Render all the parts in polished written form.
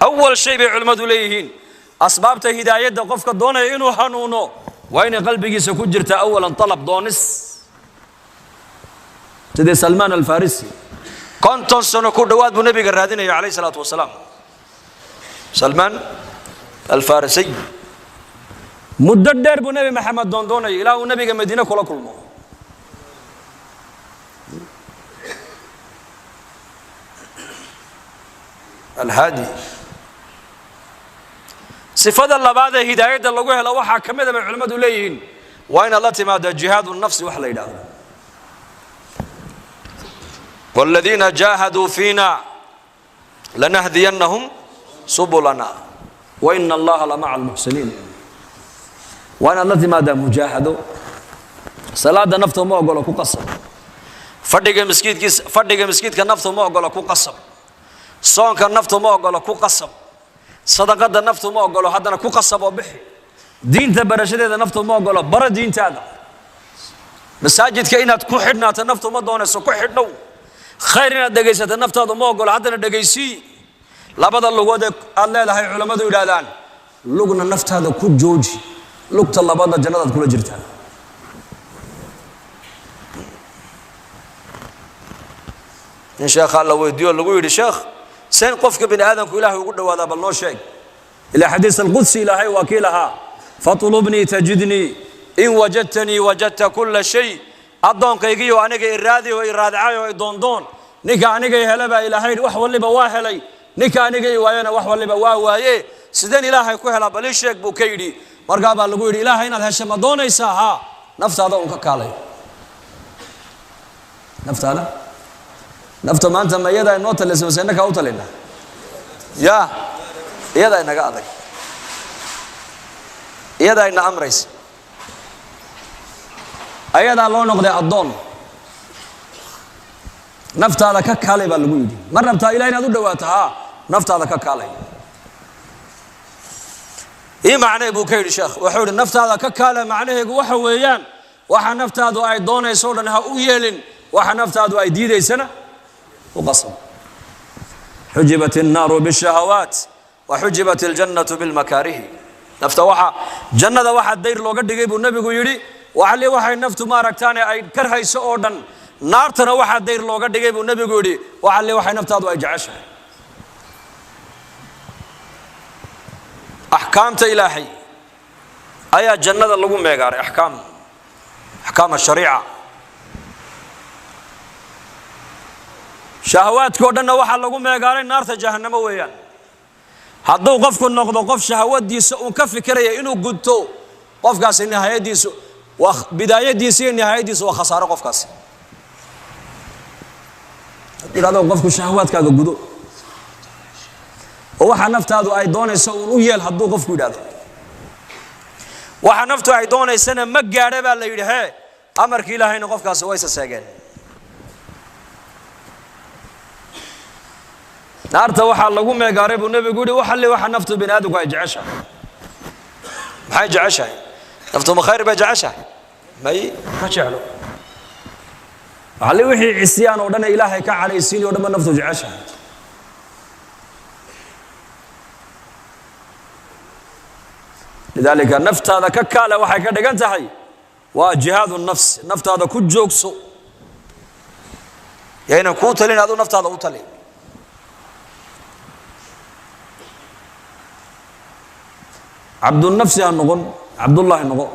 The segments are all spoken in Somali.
Awal shay bay culimmadu leeyihiin, asbaabta hidaayadda qofka doonaya inuu hanuuno waa inay qalbigiisa ku jirta awalan talab, doonis. Sidii Salmaan Alfarisi, 50 sano ku dhowaad buu nebiga raadinaya calayh salaatu wasalaam. Salmaan Alfarisiy muddo dheer buu Nebi Maxamed doondoonaya ilaa uu nebiga Madiine kula kulmo. Alhaadi. Sifada labaad ee hidaayadda lagu helo waxaa ka mida, bay culimmadu leeyihiin, waa inaad la timaada jihaadu nafsi wax la yidhahdo. Wاladiina jaahaduu fiina lanahdiyannahum subulana waina Allaha lamaca almuxsiniin. Waa inaad la timaadaa mujaahado. Salaada nafta ma ogolo, ku qasab. Fadhiga miskiidkiis, fadhiga miskiidka nafta ma ogolo, ku qasab. Soonka naftu ma ogolo, ku qasab. Sadaqada naftu ma ogolo, haddana ku qasab oo bixi. Diinta barashadeeda naftu ma ogolo, baro diintaada. Masaajidka inaad ku xidhnaato naftu ma doonayso, ku xidhnow. Khayr inaad dhegaysato naftaadu ma ogolo, haddana dhegaysii. Labada lugood ee aad leedahay, culammadu yidhaahdaan, lugna naftaada ku jooji, lugta labaadna jannadaad kula jirtaa. In sheekhaa la weydiiyo, lagu yidhi: "Sheekh, seen qofka bini aadamku Ilaahay ugu dhawaadaa? Bal noo sheeg." Ilaa xadiis alqudsi Ilaahay waa kii lahaa: "Fatlubnii tajidnii, in wajadtanii wajadta kula shay." Addoonkaygiyo aniga iraadi oo iraadcay oo idoondoon, ninka aniga hele baa Ilaahay wax waliba waa helay, ninka aniga i waayana wax waliba waa waaye. "Sideen Ilaahay ku helaa? Bal ii sheeg," buu ka yidhi. Markaa baa lagu yidhi: "Ilaahay inaad hesha ma doonaysaa? Haa, naftaada un ka kaalay." Naftaada, nafta maanta ma iyadaa inoo talisa mase innakaa u talina? Ya, iyadaa inaga adag, iyadaa ina amraysa, ayadaa loo noqday addoon. "Naftaada ka kaalay," baa lagu yidhi. "Ma rabtaa Ilaah inaad u dhawaato? Haa, naftaada ka kaalay." "Ii macnay," buu ka yidhi sheekh. Wuxuu yidhi: "Naftaada ka kaale macnaheegu waxa weeyaan, waxa naftaadu ay doonayso o dhan ha u yeelin, waxa naftaadu ay diidaysana u qasab. Xujibat الnaaru bالshahawaat wa xujibat اljannatu bilmakaarihi." Nafta waxa jannada waxaa dayr looga dhigay, buu nebigu yidhi, waxali waxay naftu maaragtaane ay karhayso oo dhan. Naartana waxaa dayr looga dhigay, buu nebigu yidhi, waxali waxay naftaadu ay jeceshahay. Axkaamta Ilaahay ayaa jannada lagu meegaaray, axkaam ashariica. Shahawaadka o dhanna waxaa lagu meegaaray naarta jahannamo weeyaan. Hadduu qofku noqdo qof shahawadiisa uun ka fikiraya inuu gudto, qofkaasi nihaayadiisu waa, bidaayadiisa iyo nihaayadiisu waa khasaaro. Qofkaasi hadduu yidhahdo qofku shahawaadkaaga gudo oo waxa naftaadu ay doonayso uun u yeel, hadduu qofku yidhahdo waxa naftu ay doonaysana ma gaadha, baa la yidhi hee, amarkii Ilaahayna qofkaasi waysa seegeen. Naarta waxaa lagu meegaaray, buu nebigu yihi, waxalli waxa naftu bini aadamku ay jeceshahay. Maxay jeceshahay naftu? Ma khayr bay jeceshahay? May, ma jeclo. Waxalli wixii cisyaan oo dhan ee Ilaahay ka cadhaysiinay o dhan ba naftu jeceshahay. Lidaalika naftaada ka kaale waxay ka dhigan tahay waa jihaadu nafs. Naftaada ku joogso, yaynan kuu talin, adu naftaada u talin. Cabdunafsi ha noqon, Cabdullaahi noqo.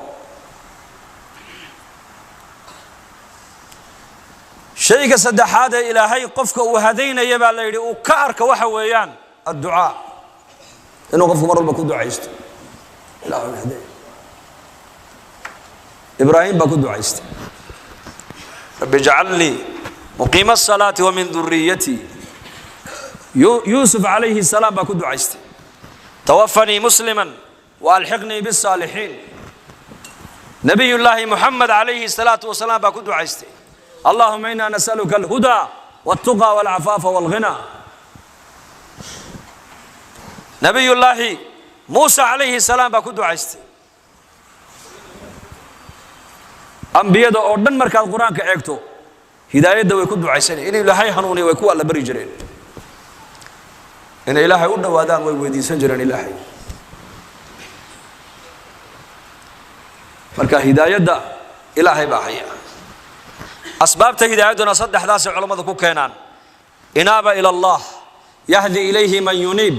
Shayga saddexaad ee Ilaahay qofka uu hadaynaya, baa la yidhi, uu ka arka waxa weeyaan adducaa, inuu qofku mar walba ku ducaysto: "Ilah haday." Ibraahim baa ku ducaystay: "Rabbi ijcalnii muqiima asalaati wa min duriyatii." Yuusuf calayhi salaam baa ku ducaystay: "Tawafanii muslima waalxiqnii bisaalixiin." Nabiy Llaahi Muxamed calayhi salaatu wasalaam baa ku ducaystay: "Allahuma ina nasaluka alhudaa waltuqa walcafaafa walghina." Nabiy Llaahi Muusa calayhi salaam baa ku ducaystay. Ambiyada oo dhan markaad Qur-aanka eegto, hidaayadda way ku ducaysanay, inuu Ilaahay hanuuniyo way ku alla bari jireen. Inay Ilaahay u dhowaadaan way weydiisan jireen Ilaahay. Marka hidaayadda Ilaahay baa haya. Asbaabta hidaayadduna saddexdaasay culammadu ku keenaan. Inaaba ila Allah yahdi ilayhi man yuniib,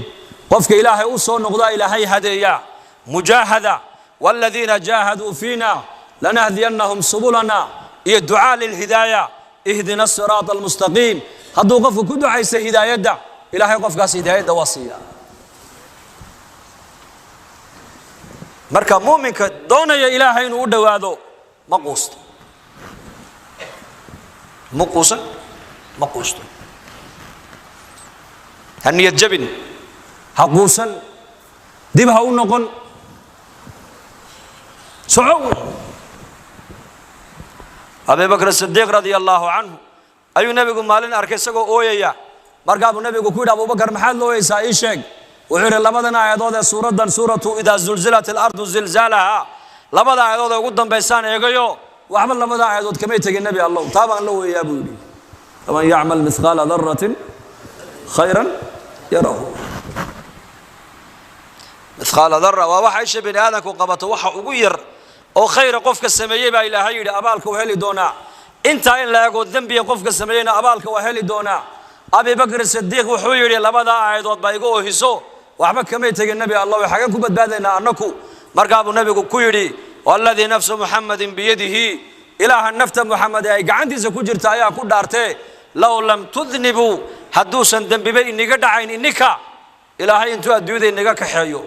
qofka Ilaahay u soo noqdaa Ilaahay hadeeyaa. Mujaahada, waaladiina jaahaduu fiina lanahdiyannahum subulana, iyo ducaa lilhidaaya, ihdina asiraata almustaqiim. Hadduu qofku ku ducaysta hidaayadda, Ilaahay qofkaas hidaayadda waa siiyaa. Marka muuminka doonaya Ilaahay inuu u dhowaado ma quusto, ma quusan, ma quusto. Ha niyad jabin, ha quusan, dib ha u noqon, soco. Abi Bakr Sidiiq radia allahu canhu ayuu nebigu maalin arkay isagoo ooyaya. Markaabuu nebigu ku yidhi, Abubakar, maxaad la ooyeysaa? Ii sheeg. Wuxuu yidhi, labadan aayadood ee suuraddan, suuratu idaa zulzilat alardu zilzaalaha, labada aayadood ee ugu dambaysaan eegayo, waxba labada aayadood kamay tegin, Nebi Allow, taa baan la ooyayaa, buu yidhi. Faman yacmal mithqaala daratin khayran yarahu. Mithqaala dara waa waxa isha bini aadamku qabato, waxa ugu yar oo khayra qofka sameeyey baa Ilaahay yidhi abaalka waa heli doonaa. Intaa in la ego dembiga qofka sameeyeyna abaalka waa heli doonaa. Abi Bakr Sidiiq wuxuu yidhi, labadaa aayadood baa iga oohiso, waxba kamay tegin, Nebi Allah, xagan ku badbaadaynaa annaku? Markaabuu nebigu ku yidhi, waladii nafsu Muxamadin biyadihi, Ilaaha nafta Muxamed ee ay gacantiisa ku jirta ayaa ku dhaartee, low lam tudnibuu, hadduusan dembiba iniga dhacayn ininka, Ilaahay intuu adduunyada inaga kaxeeyo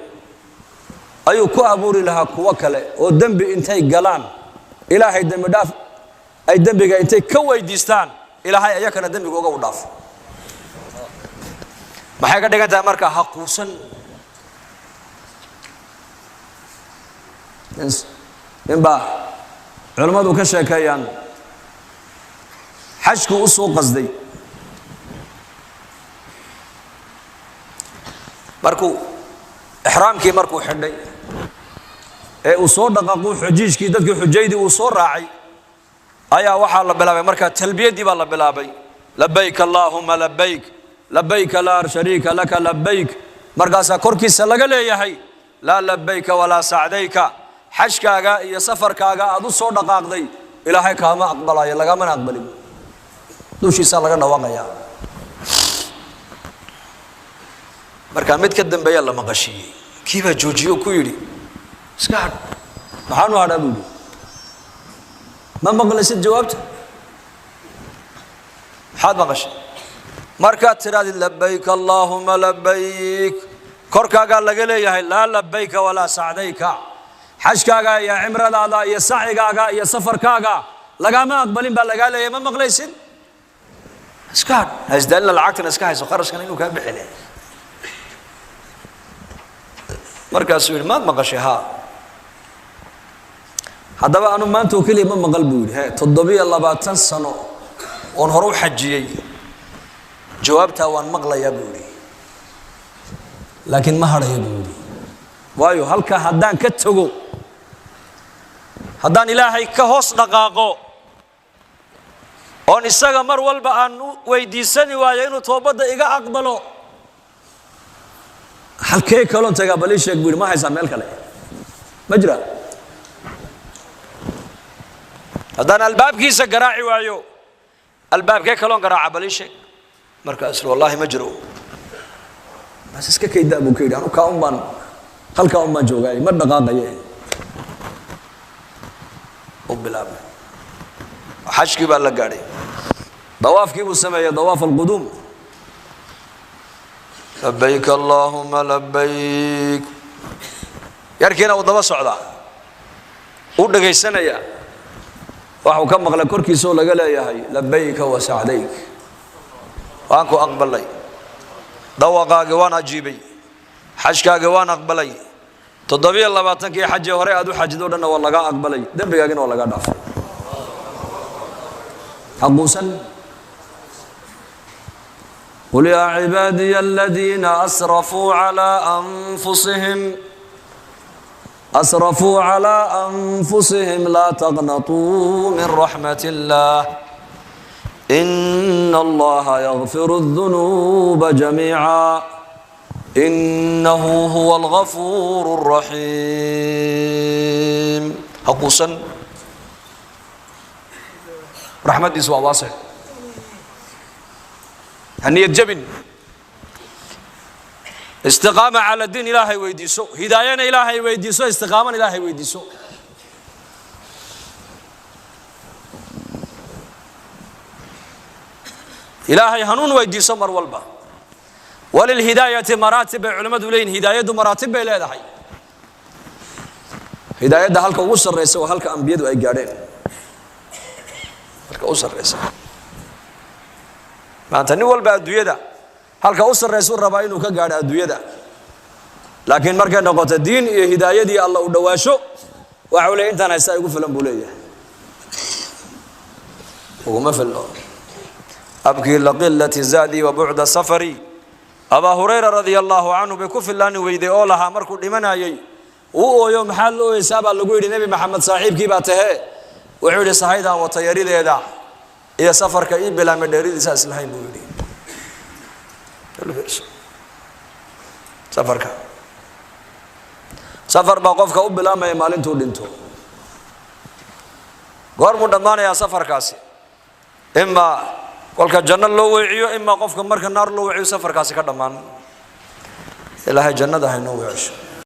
ayuu ku abuuri lahaa kuwo kale oo dembi intay galaan Ilaahay dembi dhaaf ay dembiga intay ka weydiistaan, Ilaahay ayakana dembiga uga u dhaafo. Maxay ka dhigan tahay marka? Ha quusan. Ninbaa culimmadu ka sheekeeyaan, xajkuu u soo qasday. Markuu ixraamkii markuu xidhay ee uu soo dhaqaaquu xujiijkii dadkii xujaydii uu soo raacay, ayaa waxaa la bilaabay markaa talbiyaddii baa la bilaabay, labayk allaahuma labayk, labayka laa shariika laka labayk. Markaasaa korkiisa laga leeyahay, laa labayka walaa sacdayka, xajkaaga iyo safarkaaga aad u soo dhaqaaqday Ilaahay kaama aqbalayo, lagamana aqbalin. Dushiisaa laga dhawaaqayaa. Markaa mid ka dambeeya la maqashiiyey, kii baa joojiye oo ku yidhi, iska hadh. Maxaanu hadhaa, buu yidhi. Ma maqlaysid jawaabta? Maxaad maqashay? Markaad tidhahdid labayk allaahuma labayk, korkaagaa laga leeyahay laa labayka walaa sacdayka, xajkaaga iyo cimradaada iyo sacigaaga iyo safarkaaga lagama aqbalin baa lagaa leeyahay. Ma maqlaysid? Iska hadh, haisdaalina, lacagtana iska hayso, qarashkana inuu kaa bixi leh. Markaasuu yidhi, maad maqashay? Haa. Haddaba anu maanta oo keliya ma maqal, buu yidhi. He 27 sano oon hore u xajiyey jawaabtaa waan maqlayaa, buu yidhi, laakiin ma hadhaya, buu yidhi, waayo halkaa haddaan ka tago, haddaan Ilaahay ka hoos dhaqaaqo oon isaga mar walba aan u weydiisani waayo inuu toobadda iga aqbalo, halkee kaloon tagaa? Bal ii sheeg, buu yidhi. Ma haysaa meel kale? Ma jira. Haddaan albaabkiisa garaaci waayo, albaabkee kaloon garaaca? Bal ii sheeg. Markaas wallaahi ma jiro, bas iska kaydaa, buu ka yidhi. Anu kaa un baan halkaa un baan joogaay, ma dhaqaaqaye. U bilaabmay xajkii baa la gaadhay, dawaafkii buu sameeyey, dawaaf alquduum, labayk allaahuma labayk. Yarkiina uu daba socdaa, u dhegaysanaya. Waxuu ka maqlay korkiisoo laga leeyahay, labayka wa sacdayk, waan ku aqbalay, dawaqaagii waan ajiibay, xajkaagii waan aqbalay, 27kii xajii hore aad u xajido dhanna waa lagaa aqbalay, dembigaagina waa lagaa dhaafay. Haquusan. Qul yaa cibaadiya aladiina asrafuu calaa anfusihim, asrafuu calaa anfusihim, laa taqnatuu min raxmat illaah, ina allaha yakfiru الdunuuba jamiica. Innahu huwa alghafuur raxiim. Ha quusan, raxmaddiisu waa waasic. Ha niyad jabin. Istiqaama cala diin Ilaahay weydiiso, hidaayana Ilaahay weydiiso, istiqaamana Ilaahay weydiiso. Ilaahay hanuun weydiiso mar walba. Walilhidaayati maraatib bay culimmadu leeyihin. Hidaayaddu maraatib bay leedahay. Hidaayadda halka ugu sarreysa waa halka ambiyadu ay gaadheen, halka u sarreysa. Maanta nin walba adduunyada halka u sarreysa u rabaa inuu ka gaadho adduunyada, laakiin markay noqoto diin iyo hidaayadii Alla u dhawaasho, waxa uu leeyahy intaan haysta igu filan buu leeyahay. Uguma filno. Abkii laqilati zaadii wa bucda safari. Abaa Hurayra radia allahu canhu bay ku fillaani weyday oo lahaa markuu dhimanayay uu ooyo. Maxaad la ooyeysaa baa lagu yidhi, Nebi Maxamed saaxiibkii baa tahee? Wuxuu yidhi sahaydaan wata yarideeda iyo safarka ii bilaamay dheeridiisa islahayn buu yidhi. Safarka, safar baa qofka u bilaamaya maalintuu dhinto. Goormuu dhammaanayaa safarkaasi? Imaa kolka janno loo weeciyo, imaa qofka marka naar loo weeciyo safarkaasi ka dhammaan. Ilaahay jannada haynoo weecisho.